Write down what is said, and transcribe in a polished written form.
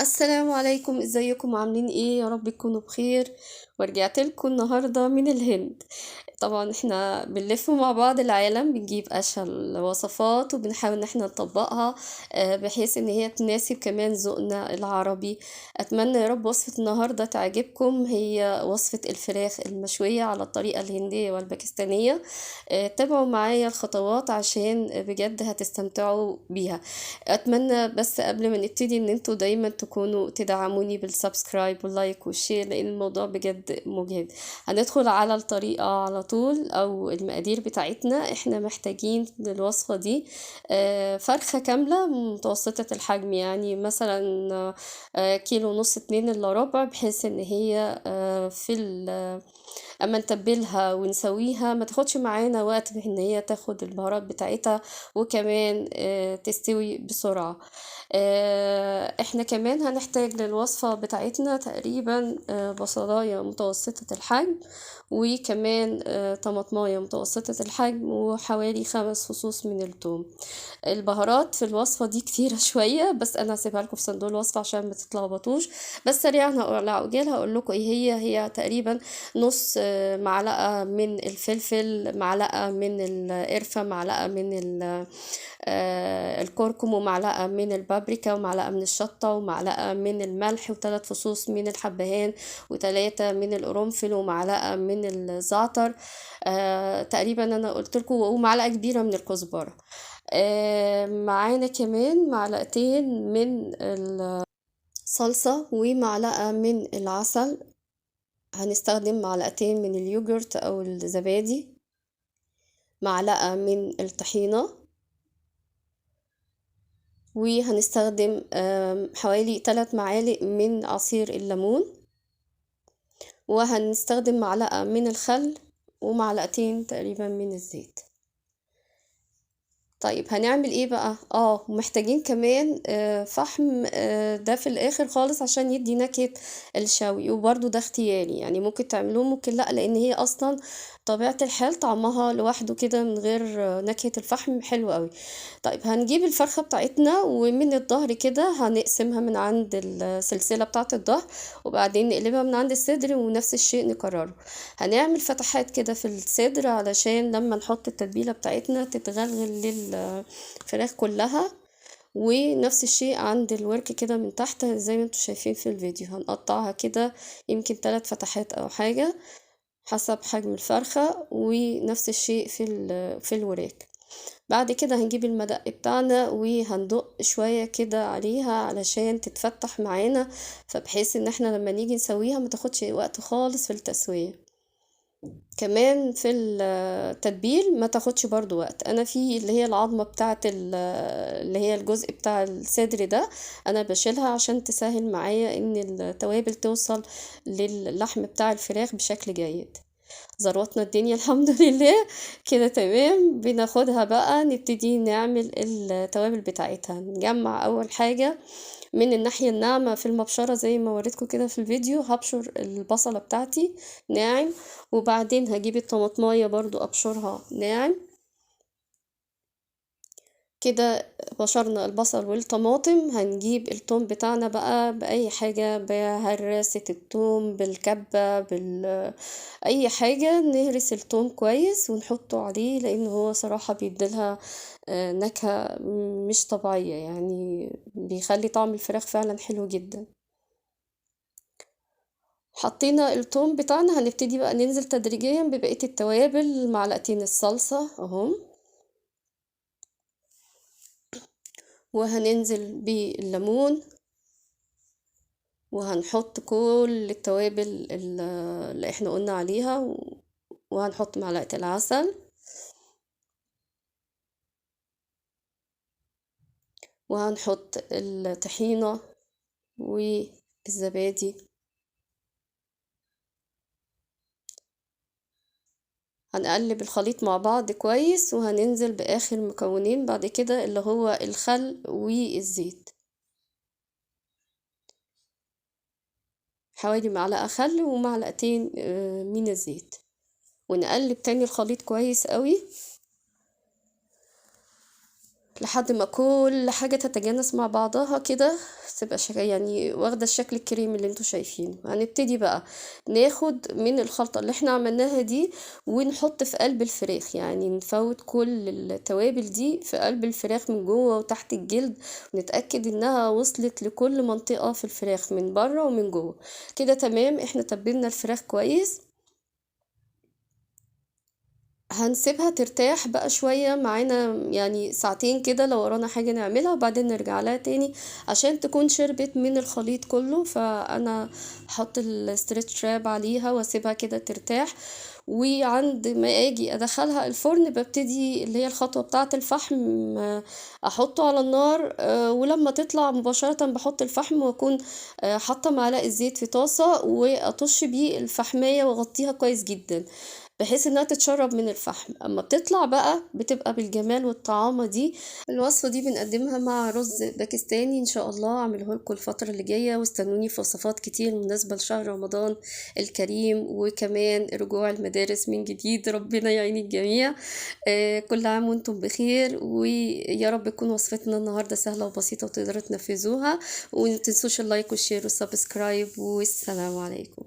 السلام عليكم، ازيكم عاملين ايه؟ يا رب تكونوا بخير. ورجعت لكم النهارده من الهند. طبعا احنا بنلف مع بعض العالم، بنجيب اشهى الوصفات وبنحاول ان احنا نطبقها بحيث ان هي تناسب كمان ذوقنا العربي. اتمنى يا رب وصفة النهارده تعجبكم، هي وصفة الفراخ المشوية على الطريقة الهندية والباكستانية. تابعوا معايا الخطوات عشان بجد هتستمتعوا بيها. اتمنى بس قبل ما نبتدي ان انتوا دايما تكونوا تدعموني بال subscribe وال like وال share، لان الموضوع بجد مجهد. هندخل على الطريقة على طول او المقادير بتاعتنا. احنا محتاجين للوصفة دي فرخة كاملة متوسطة الحجم، يعني مثلا كيلو ونص، 2 الا ربع، بحيث ان هي في اما نتبلها ونسويها ما تاخدش معانا وقت ان هي تاخد البهارات بتاعتها، وكمان تستوي بسرعة. احنا كمان هنحتاج للوصفة بتاعتنا تقريبا بصلاية متوسطة الحجم، وكمان طماطماية متوسطة الحجم، وحوالي 5 فصوص من الثوم. البهارات في الوصفة دي كتيرة شوية، بس انا هسيبها لكم في صندوق الوصفة عشان ما تتلخبطوش. بس سريعا على عجال هقول لكم ايه هي. هي تقريبا نص معلقة من الفلفل، معلقة من القرفة، معلقة من الكركم، ومعلقة من البابريكا، ومعلقة من الشطة، ومعلقة من الملح، وثلاث فصوص من الحبهان، و3 من القرنفل، ومعلقة من الزعتر. تقريبا انا قلت لكم، ومعلقة كبيرة من الكزبرة. معانا كمان معلقتين من الصلصة، ومعلقة من العسل. هنستخدم معلقتين من اليوجرت او الزبادي، معلقة من الطحينة، وهنستخدم حوالي 3 معالق من عصير الليمون، وهنستخدم معلقة من الخل، ومعلقتين تقريبا من الزيت. طيب هنعمل ايه بقى؟ محتاجين كمان فحم، ده في الاخر خالص عشان يدي نكهة الشوي، وبرده ده اختياري، يعني ممكن تعملوه ممكن لا، لان هي اصلا طبيعة الحال طعمها لوحده كده من غير نكهة الفحم حلو قوي. طيب هنجيب الفرخة بتاعتنا، ومن الظهر كده هنقسمها من عند السلسلة بتاعة الظهر، وبعدين نقلبها من عند الصدر، ونفس الشيء نكرره. هنعمل فتحات كده في الصدر علشان لما نحط التتبيلة بتاعتنا تتغلغل للفراخ كلها. ونفس الشيء عند الورك كده من تحت زي ما انتم شايفين في الفيديو، هنقطعها كده يمكن 3 فتحات او حاجة حسب حجم الفرخة، ونفس الشيء في الوراك. بعد كده هنجيب المدق بتاعنا وهندق شوية كده عليها علشان تتفتح معانا، فبحيث ان احنا لما نيجي نسويها ما تاخدش وقت خالص في التسوية. كمان في التتبيل ما تاخدش برضو وقت. انا في اللي هي العظمة بتاعت اللي هي الجزء بتاع الصدر ده انا بشيلها عشان تسهل معايا ان التوابل توصل للحم بتاع الفراخ بشكل جيد. ظبطنا الدنيا الحمد لله كده تمام. بناخدها بقى نبتدي نعمل التوابل بتاعتها. نجمع اول حاجة من الناحية الناعمة في المبشرة زي ما وريتكم كده في الفيديو، هبشر البصلة بتاعتي ناعم، وبعدين هجيب الطماطماية برضو ابشرها ناعم كده. بشرنا البصل والطماطم. هنجيب التوم بتاعنا بقى بأي حاجة، بهراسة التوم، بالكبة، أي حاجة، نهرس التوم كويس ونحطه عليه، لأن هو صراحة بيديلها نكهة مش طبيعية، يعني بيخلي طعم الفراخ فعلا حلو جدا. حطينا التوم بتاعنا، هنبتدي بقى ننزل تدريجيا ببقية التوابل. معلقتين الصلصة اهم، وهننزل بالليمون، وهنحط كل التوابل اللي احنا قلنا عليها، وهنحط معلقة العسل، وهنحط الطحينة والزبادي. هنقلب الخليط مع بعض كويس، وهننزل بآخر مكونين بعد كده اللي هو الخل والزيت، حوالي معلقة خل ومعلقتين من الزيت، ونقلب تاني الخليط كويس قوي لحد ما كل حاجة تتجانس مع بعضها كده، تبقى يعني واخدة الشكل الكريمي اللي انتوا شايفينه. هنبتدي بقى ناخد من الخلطة اللي احنا عملناها دي ونحط في قلب الفراخ، يعني نفوت كل التوابل دي في قلب الفراخ من جوه وتحت الجلد، ونتأكد انها وصلت لكل منطقة في الفراخ من بره ومن جوه كده. تمام، احنا تبلنا الفراخ كويس. هنسيبها ترتاح بقى شوية معانا، يعني ساعتين كده لو ورانا حاجة نعملها، وبعدين نرجع لها تاني عشان تكون شربت من الخليط كله. فأنا هحط ال stretch wrap عليها واسيبها كده ترتاح، وعند ما اجي ادخلها الفرن ببتدي اللي هي الخطوة بتاعة الفحم احطه على النار، ولما تطلع مباشرة بحط الفحم، واكون حاطة معلقة زيت في طاسة واطش بيه الفحمية واغطيها كويس جدا بحيث انها تتشرب من الفحم. اما بتطلع بقى بتبقى بالجمال والطعامة دي. الوصفة دي بنقدمها مع رز باكستاني، ان شاء الله اعمله لكم الفترة اللي جاية، واستنوني في وصفات كتير مناسبة لشهر رمضان الكريم، وكمان رجوع المدارس من جديد، ربنا يعين الجميع. كل عام وانتم بخير، ويا رب تكون وصفتنا النهاردة سهلة وبسيطة وتقدروا تنفذوها. ومتنسوش ال like وال share وال subscribe، والسلام عليكم.